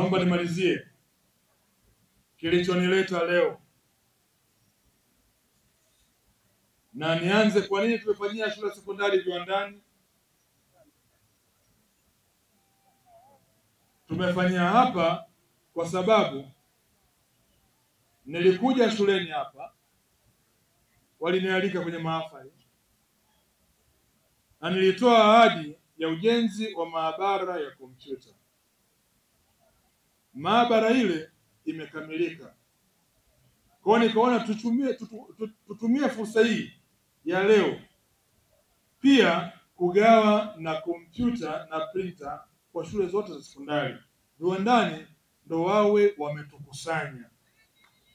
Naomba nimalizie kilichonileta leo na nianze kwa nini tumefanyia shule ya sekondari Viwandani. Tumefanyia hapa kwa sababu nilikuja shuleni hapa, walinialika kwenye mahafali na nilitoa ahadi ya ujenzi wa maabara ya kompyuta. Maabara ile imekamilika. Kwa hiyo nikaona tutumie fursa hii ya leo pia kugawa na kompyuta na printer kwa shule zote za sekondari. Viwandani ndo wawe wametukusanya.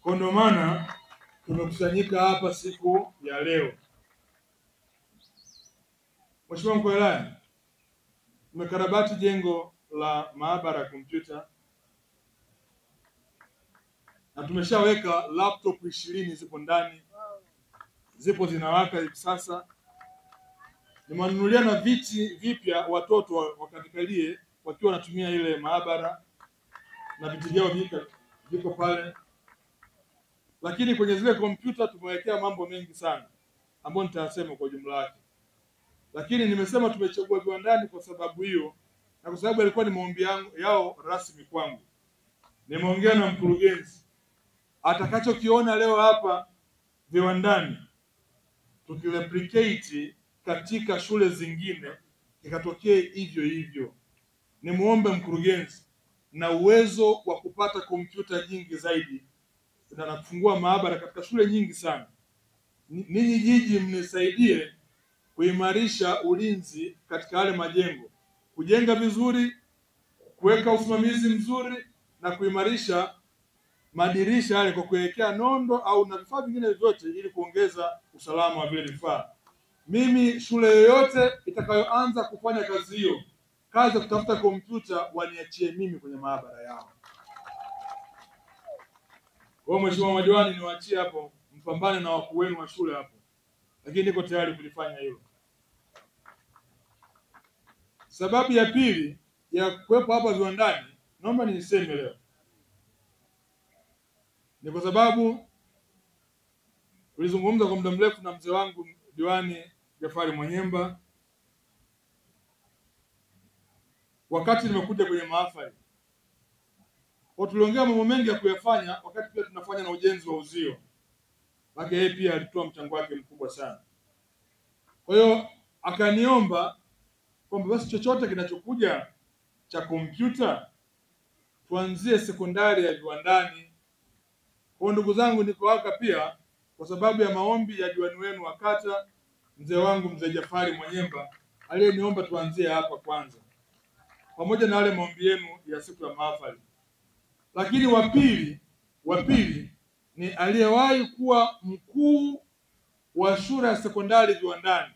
Kwa ndio maana tumekusanyika hapa siku ya leo. Mheshimiwa Mkuu wa Wilaya, tumekarabati jengo la maabara ya kompyuta na tumeshaweka laptop 20 zipo ndani, zipo zinawaka hivi sasa. Nimewanunulia na viti vipya watoto wakavikalie wakiwa wanatumia ile maabara, na viti vyao viko pale. Lakini kwenye zile kompyuta tumewekea mambo mengi sana ambayo nitasema kwa jumla yake. Lakini nimesema tumechagua Viwandani kwa sababu hiyo, na kwa sababu ilikuwa ni maombi yao rasmi kwangu. Nimeongea na mkurugenzi, atakachokiona leo hapa Viwandani tukireplicate katika shule zingine ikatokee hivyo hivyo. Nimuombe mkurugenzi na uwezo wa kupata kompyuta nyingi zaidi na kufungua maabara katika shule nyingi sana. Ninyi jiji mnisaidie kuimarisha ulinzi katika yale majengo, kujenga vizuri, kuweka usimamizi mzuri na kuimarisha madirisha yale kwa kuwekea nondo au na vifaa vingine vyote ili kuongeza usalama wa vile vifaa. Mimi shule yoyote itakayoanza kufanya kazi hiyo, kazi ya kutafuta kompyuta, waniachie mimi kwenye maabara yao. Kwa Mheshimiwa madiwani, niwaachie hapo, mpambane na wakuu wenu wa shule hapo, lakini niko tayari kulifanya hilo. Sababu ya pili ya kuwepo hapa Viwandani, naomba niseme leo, ni kwa sababu tulizungumza kwa muda mrefu na mzee wangu diwani Jafari Mwanyemba wakati nimekuja kwenye mahafali. Kwa tuliongea mambo mengi ya kuyafanya wakati pia tunafanya na ujenzi wa uzio. Maana yeye pia alitoa mchango wake mkubwa sana. Kwa hiyo akaniomba kwamba basi chochote kinachokuja cha kompyuta tuanzie sekondari ya Viwandani. Kwa ndugu zangu, niko hapa pia kwa sababu ya maombi ya diwani wenu wa kata, mzee wangu mzee Jafari Mwanyemba aliyeniomba tuanzie hapa kwanza, pamoja na wale maombi yenu ya siku ya mahafali. Lakini wa pili ni aliyewahi kuwa mkuu wa shule ya sekondari Viwandani,